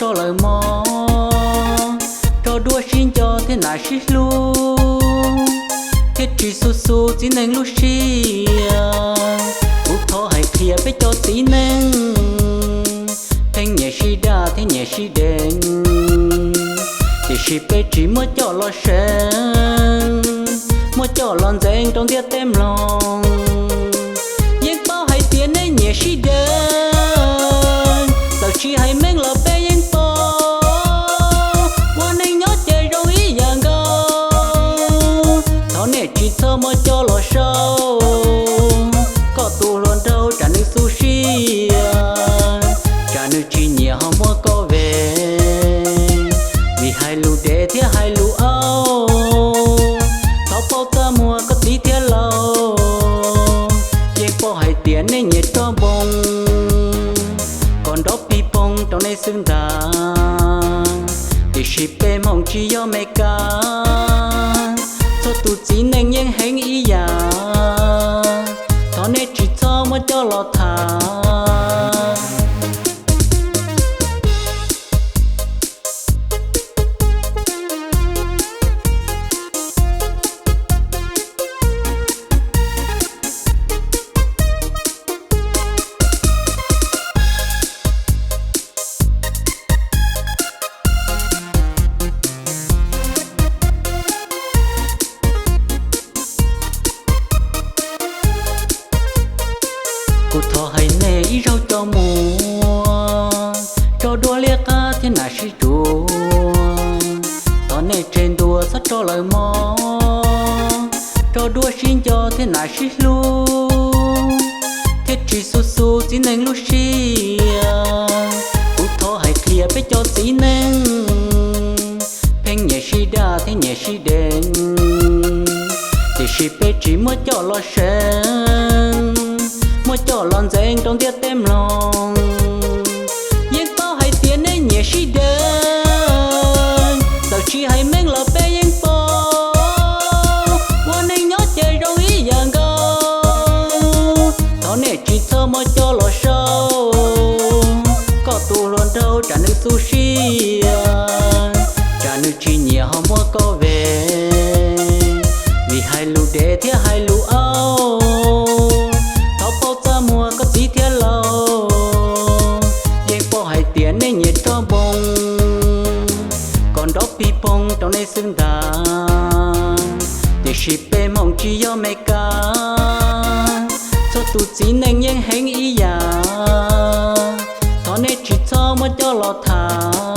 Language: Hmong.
roj lawv mob, rau duab sib nco thiab nas sib hlub, thiab tsis xu xu txiv neej lub siab. Kuv thov hais qhia peb cov txiv neej, pheej nyiam sib dag thiab nyiam sib deev, tiam sis peb tsis muab coj los seev, muab coj los ntxeev rau ntiaj teb mloog. Yeej paub hais tias nej nyiam sib deev, txawm tsis hais meej los peb yeej paub, ua neej nyob ces zoo ib yam nkaus. Thov nej tsis txhob muab coj los sau, koj tus hluas nraug tsam nws xu siab, tsam nws tsis nyiam ho muab koj ve, vim hais lus dev thiab hais lus aub. Thov paub txaj muag koj txiv thiab laus, yeej paub hais tias nej nyiam roj npoo, kom nrov pig poog rau nej xwb ntag. Tiam sis peb Hmoob tsis yog Meskas, txhua tus txiv neej yeej heev ib yam. Thov nej tsis txhob muab coj los tham. Kuv thov hais nej ib zaug cov muam, rau duab liab qab thiab nas sib tsuam. Thov nej tseg ntua txhob roj lawv mob, rau duab sib nco thiab nas sib hlub, thiab tsis xu xu txiv neej lub siab. Kuv thov hais qhia peb cov txiv neej, pheej nyiam sib dag thiab nyiam sib deev, tiam sis peb tsis muab coj los seev, muab coj los ntxeev rau ntiaj teb mloog. Yeej paub hais tias nej nyiam sib deev, txawm tsis hais meej los peb yeej paub, ua neej nyob ces zoo ib yam nkaus. Thov nej tsis txhob muab coj los sau, koj tus hluas nraug tsam nws xu siab, tsam nws tsis nyiam ho muab koj ve, vim hais lus dev thiab hais lus aub. Thov paub txaj muag koj txiv thiab laus, yeej paub hais tias nej nyiam roj npoo, kom nrov pig poog rau nej xwb ntag. Tiam sis peb Hmoob tsis yog Meskas, txhua tus txiv neej yeej heev ib yam. Thov nej tsis txhob muab coj los tham.